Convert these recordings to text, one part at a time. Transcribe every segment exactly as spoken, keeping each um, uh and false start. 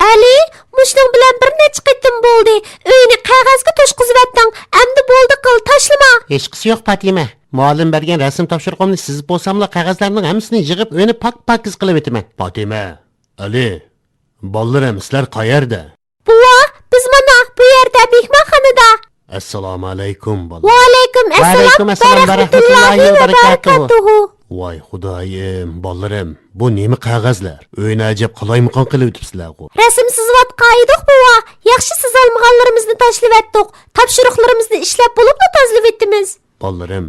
ئەلى، مۇشۇنىڭ بىلەن بىر نەچچە قېتىم بولدى. ئۆينى قەغەزگە توشقۇزۇۋەتتىڭ. ئەمدى بولدى قىل، تاشلىما. ھېچقىسى يوق، پاتىمە. مۇئەللىم بەرگەن رەسىم تاپشۇرۇقۇمنى سىزىپ بولساملا، قەغەزلەرنىڭ ھەممىسىنى يىغىپ، ئۆينى پاك-پاكىز قىلىۋېتىمەن. پاتىمە، ئەلى، بالىلىرىم، سىلەر قەيەردە؟ بوۋا، بىز مانا بۇ يەردە، مېھمانخانىدا. ئەسسالامۇئەلەيكۇم، بالىلار. ۋەئەلەيكۇم ئەسسالام ۋە رەھمەتۇللاھى ۋە بەرىكاتۇھۇ. ۋاي خۇدايىم، بالىلىرىم، بۇ نېمە قەغەزلەر؟ ئۆينى ئەجەب قالايمىقان قىلىۋېتىپسىلەرغۇ. رەسىم سىزىۋاتقان ئىدۇق، بوۋا. ياخشى سىزالمىغانلىرىمىزنى تاشلىۋەتتۇق. تاپشۇرۇقلىرىمىزنى ئىشلەپ بولۇپلا تازىلىۋېتىمىز. بالىلىرىم،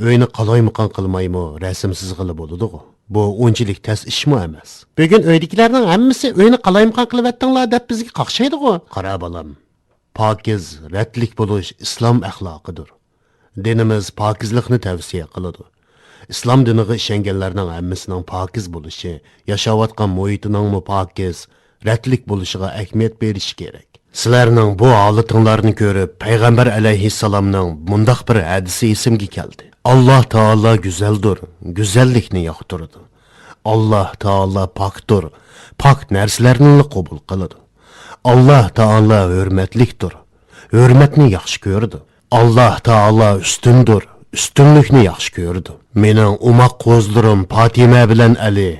ئۆينى قالايمىقان قىلمايمۇ رەسىم سىزغىلى بولىدىغۇ؟ بۇ ئۇنچىلىك تەس ئىشمۇ ئەمەس. بۈگۈن ئۆيدىكىلەرنىڭ ھەممىسى ئۆينى قالايمىقان قىلىۋەتتىڭلار دەپ بىزگە قاقشايدىغۇ؟ قارا بالام، پاكىز، رەتلىك بولۇش ئىسلام ئەخلاقىدۇر. دىنىمىز پاكىزلىقنى تەۋسىيە قىلىدۇ. ئىسلام دىنىغا ئىشەنگەنلەرنىڭ ھەممىسىنىڭ پاكىز بولۇشى، ياشاۋاتقان مۇھىتىنىڭمۇ پاكىز، رەتلىك بولۇشىغا ئەھمىيەت بېرىشى كېرەك. سىلەرنىڭ بۇ ھالىتىڭلارنى كۆرۈپ، پەيغەمبەر ئەلەيھىسسالامنىڭ مۇنداق بىر ھەدىسى ئېسىمگە كەلدى: «ئاللاھ تائالا گۈزەلدۇر، گۈزەللىكنى ياقتۇرىدۇ. ئاللاھ تائالا پاكتۇر، پاك نەرسىلەرنىلا قوبۇل قىلىدۇ. ئاللاھ تائالا ھۆرمەتلىكتۇر، ھۆرمەتنى ياخشى كۆرىدۇ. ئاللاھ تائالا ئۈستۈندۇر، ئۈستۈنلۈكنى ياخشى كۆرىدۇ. مېنىڭ ئوماق قوزىلىرىم پاتىمە بىلەن ئەلى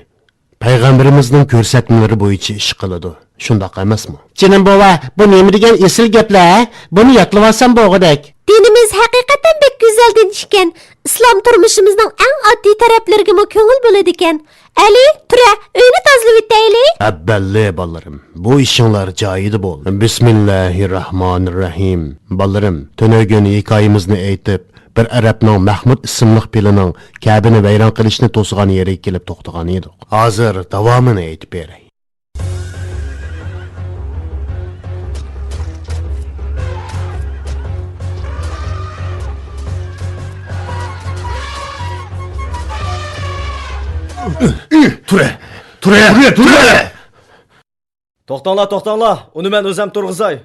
پەيغەمبىرىمىزنىڭ كۆرسەتمىلىرى بويىچە ئىش قىلىدۇ. شۇنداق ئەمەسمۇ؟» جېنىم بوۋا، بۇ نېمە دېگەن ئېسىل گەپلەر، ھە؟ بۇنى يادلىۋالسام بولغۇدەك. دىنىمىز ھەقىقەتەن بەك گۈزەل دىن ئىكەن. ئىسلام تۇرمۇشىمىزنىڭ ئەڭ ئاددىي تەرەپلىرىگىمۇ كۆڭۈل بۆلىدىكەن. ئەلى، تۇرە، ئۆينى تازىلىۋېتەيلى. ئەببەللى، بالىلىرىم، بۇ ئىشىڭلار جايىدا بولدى. بىسمىللاھىرراھمانىرراھىم. بالىلىرىم، تۈنۈگۈن ھېكايىمىزنى ئېيتىپ، بىر ئەرەبنىڭ مەھمۇد ئىسىملىق پىلىنىڭ كەبىنى ۋەيران قىلىشنى توسىغان يېرىگە كېلىپ توختىغان ئىدۇق. ھازىر داۋامىنى ئېيتىپ بېرەي. تۇرە! تۇرە! تۇرە! تۇرە! توختاڭلار، توختاڭلار! ئۇنى مەن ئۆزۈم تۇرغۇزاي.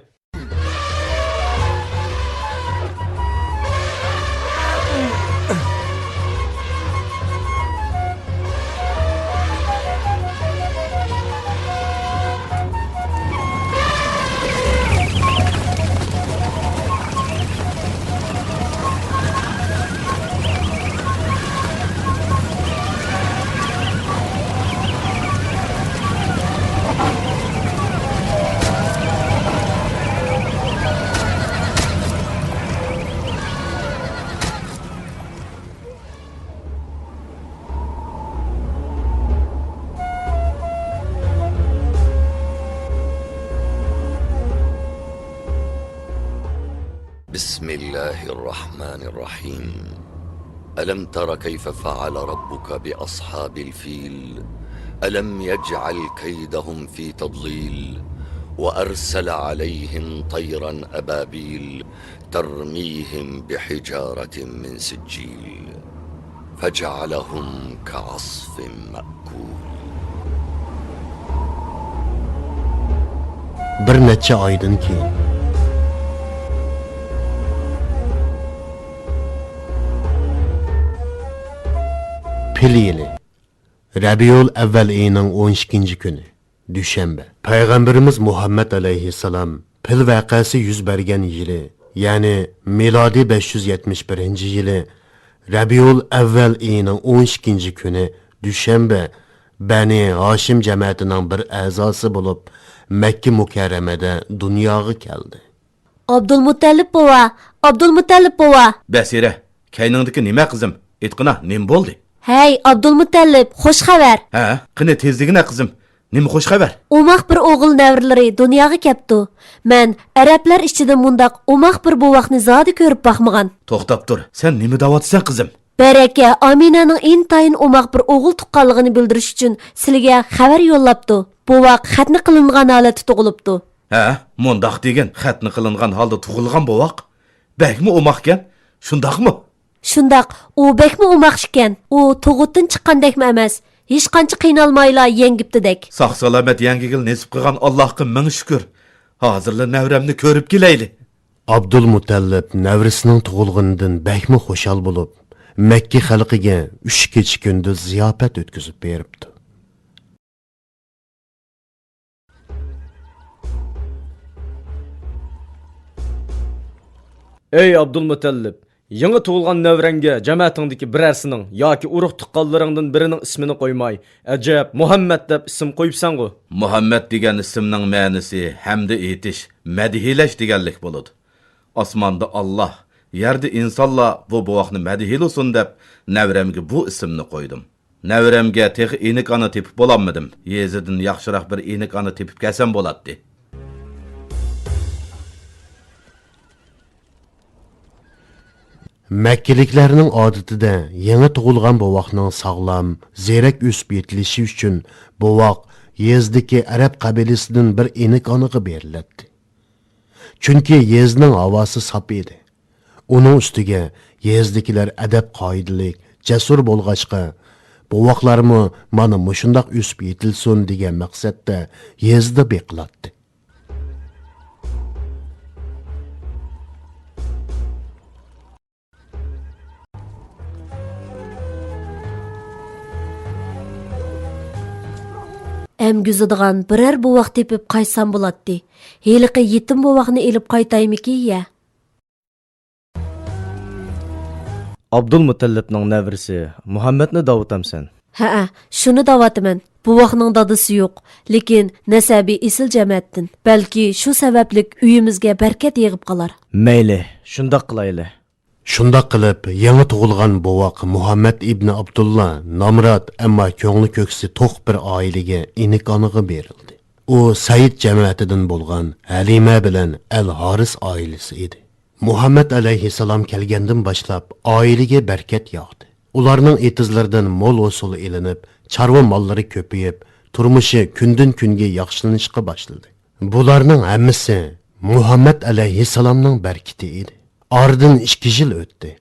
بسم الله الرحمن الرحيم. ألم تر كيف فعل ربك بأصحاب الفيل؟ ألم يجعل كيدهم في تضليل؟ وأرسل عليهم طيرا أبابيل ترميهم بحجارة من سجيل فجعلهم كعصف مأكول. بىر نەچچە ئايدىن كېيىن. پىل يىلى، رەبىئۇل ئەۋۋەل ئېيىنىڭ ئون ئىككىنچى كۈنى، دۈشەنبە. پەيغەمبىرىمىز مۇھەممەد ئەلەيھىسسالام پىل ۋەقەسى يۈز بەرگەن يىلى، يەنى مىلادىي بەش يۈز يەتمىش بىرىنچى يىلى، رەبىئۇل ئەۋۋەل ئېيىنىڭ ئون ئىككىنچى كۈنى، دۈشەنبە، بەنى ھاشىم جەمەتىنىڭ بىر ئەزاسى بولۇپ، مەككە مۇكەررەمەدە دۇنياغا كەلدى. ئابدۇلمۇتەللىپ بوۋا، ئابدۇلمۇتەللىپ بوۋا! بەسىرە، كەينىڭدىكى نېمە، قىزىم؟ ئېيتقىنا، نېمە بولدى؟ ھەي، ئابدۇلمۇتەللىپ، خوش خەۋەر! ھە، قېنى، تېز دېگىنە، قىزىم. نېمە خوش خەۋەر؟ ئوماق بىر ئوغۇل نەۋرىلىرى دۇنياغا كەپتۇ. مەن ئەرەبلەر ئىچىدە مۇنداق ئوماق بىر بوۋاقنى زادى كۆرۈپ باقمىغان. توختاپ تۇر، سەن نېمە دەۋاتىسەن، قىزىم؟ بەرەكە ئامىنەنىڭ ئىنتايىن ئوماق بىر ئوغۇل تۇغقانلىقىنى بىلدۈرۈش ئۈچۈن سىلىگە خەۋەر يوللاپتۇ. بوۋاق خەتنە قىلىنغان ھالەتتە تۇغۇلۇپتۇ. ھە، مۇنداق دېگىن، خەتنە قىلىنغان ھالدا تۇغۇلغان بوۋاق؟ بەكمۇ ئوماقكەن، شۇنداقمۇ؟ شۇنداق، ئۇ بەكمۇ ئوماق ئىكەن. ئۇ تۇغۇتتىن چىققاندەكمۇ ئەمەس، ھېچقانچە قىينالمايلا يەڭگىپتىدەك. ساق-سالامەت يەڭگىگىلى نېسىپ قىلغان ئاللاھقا مىڭ شۈكۈر. ھازىرلا نەۋرەمنى كۆرۈپ كېلەيلى. ئابدۇلمۇتەللىپ نەۋرىسىنىڭ تۇغۇلغىنىدىن بەكمۇ خۇشال بولۇپ، مەككە خەلقىگە ئۈچ كېچە-كۈندۈز زىياپەت ئۆتكۈزۈپ بېرىپتۇ. ئەي ئابدۇلمۇتەللىپ، يېڭى تۇغۇلغان نەۋرەڭگە جەمەتىڭدىكى بىرەرسىنىڭ ياكى ئۇرۇق-تۇغقانلىرىڭدىن بىرىنىڭ ئىسمىنى قويماي، ئەجەب، مۇھەممەد دەپ ئىسىم قويۇپسەنغۇ؟ مۇھەممەد دېگەن ئىسىمنىڭ مەنىسى ھەمدە ئېيتىش، مەدھىيلەش دېگەنلىك بولىدۇ. ئاسماندا ئاللاھ، يەردە ئىنسانلار بۇ بوۋاقنى مەدھىيلىسۇن دەپ، نەۋرەمگە بۇ ئىسىمنى قويدۇم. نەۋرەمگە تېخى ئىنىك ئانا تېپىپ بولالمىدىم. يېزىدىن ياخشىراق بىر ئىنىك ئانا تېپىپ كەلسەم بولاتتى. مەككىلىكلەرنىڭ ئادىتىدە يېڭى تۇغۇلغان بوۋاقنىڭ ساغلام، زېرەك ئۆسۈپ يېتىلىشى ئۈچۈن بوۋاق يېزىدىكى ئەرەب قەبىلىسىدىن بىر ئىنىك ئانىغا بېرىلەتتى. چۈنكى يېزىنىڭ ھاۋاسى ساپ ئىدى. ئۇنىڭ ئۈستىگە يېزىدىكىلەر ئەدەپ-قائىدىلىك، جەسۇر بولغاچقا، بوۋاقلارمۇ مانا مۇشۇنداق ئۆسۈپ يېتىلسۇن دېگەن مەقسەتتە يېزىدا بېقىلاتتى. ئەمگۈزىدىغان بىرەر بوۋاق تېپىپ قايتسام بولاتتى. ھېلىقى يېتىم بوۋاقنى ئېلىپ قايتايمىكىن يە؟ ئابدۇلمۇتەللىپنىڭ نەۋرىسى مۇھەممەدنى دەۋاتامسەن؟ ھەئە، شۇنى دەۋاتىمەن. بوۋاقنىڭ دادىسى يوق، لېكىن نەسەبى ئېسىل جەمەتتىن. بەلكى شۇ سەۋەبلىك ئۆيىمىزگە بەرىكەت يېغىپ قالار. مەيلى، شۇنداق قىلايلى. شۇنداق قىلىپ، يېڭى تۇغۇلغان بوۋاق مۇھەممەد ئىبنى ئابدۇللا نامرات، ئەمما كۆڭلى كۆكسى توق بىر ئائىلىگە ئىنىك ئانىغا بېرىلدى. ئۇ سەئىد جەمەتىدىن بولغان ھەلىمە بىلەن ئەل ھارىس ئائىلىسى ئىدى. مۇھەممەد ئەلەيھىسسالام كەلگەندىن باشلاپ ئائىلىگە بەرىكەت ياغدى. ئۇلارنىڭ ئېتىزلىرىدىن مول ھوسۇل ئېلىنىپ، چارۋا ماللىرى كۆپىيىپ، تۇرمۇشى كۈندىن-كۈنگە ياخشىلىنىشقا باشلىدى. بۇلارنىڭ ھەممىسى مۇھەممەد ئەلەيھىسسالامنىڭ بەرىكىتى ئىدى. ئارىدىن ئىككى يىل ئۆتتى.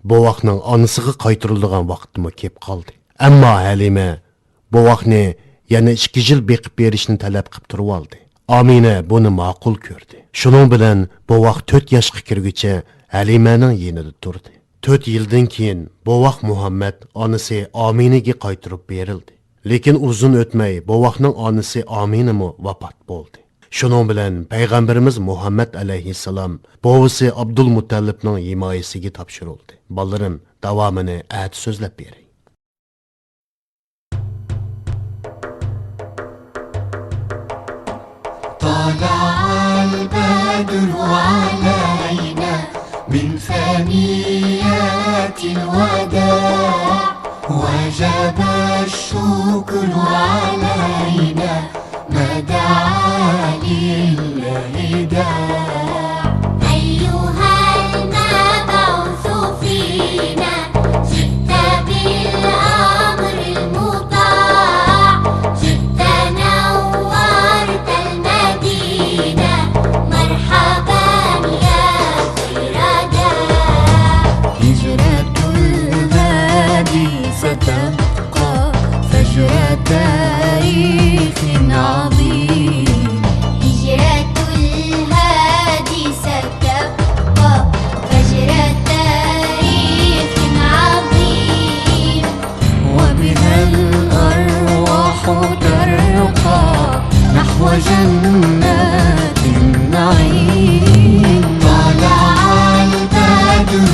بوۋاقنىڭ ئانىسىغا قايتۇرۇلىدىغان ۋاقتىمۇ كېلىپ قالدى. ئەمما ھەلىمە بوۋاقنى يەنە ئىككى يىل بېقىپ بېرىشنى تەلەپ قىلىپ تۇرۇۋالدى. ئامىنە بۇنى ماقۇل كۆردى. شۇنىڭ بىلەن بوۋاق تۆت ياشقا كىرگۈچە ھەلىمەنىڭ يېنىدا تۇردى. تۆت يىلدىن كېيىن بوۋاق مۇھەممەد ئانىسى ئامىنىگە قايتۇرۇپ بېرىلدى. لېكىن ئۇزۇن ئۆتمەي بوۋاقنىڭ ئانىسى ئامىنىمۇ ۋاپات بولدى. شۇنىڭ بىلەن پەيغەمبىرىمىز مۇھەممەد ئەلەيھىسسالام بوۋىسى ئابدۇلمۇتەللىپنىڭ ھىمايىسىگە تاپشۇرۇلدى. بالىلىرىم، داۋامىنى ئەتە سۆزلەپ بېرەي. طلع البدر علينا من ثنيات الوداع، وجب الشكر علينا ما دعا لله داع. أيها المبعوث فينا، جئت بالأمر المطاع، جئت نورت المدينة، مرحبا يا خير داع. هجرة الهادي ستبقى فجر تاريخ عظيم. هجرة الهادي ستبقى فجر تاريخ عظيم. وبها الأرواح ترقى نحو جنات النعيم. طلع البدر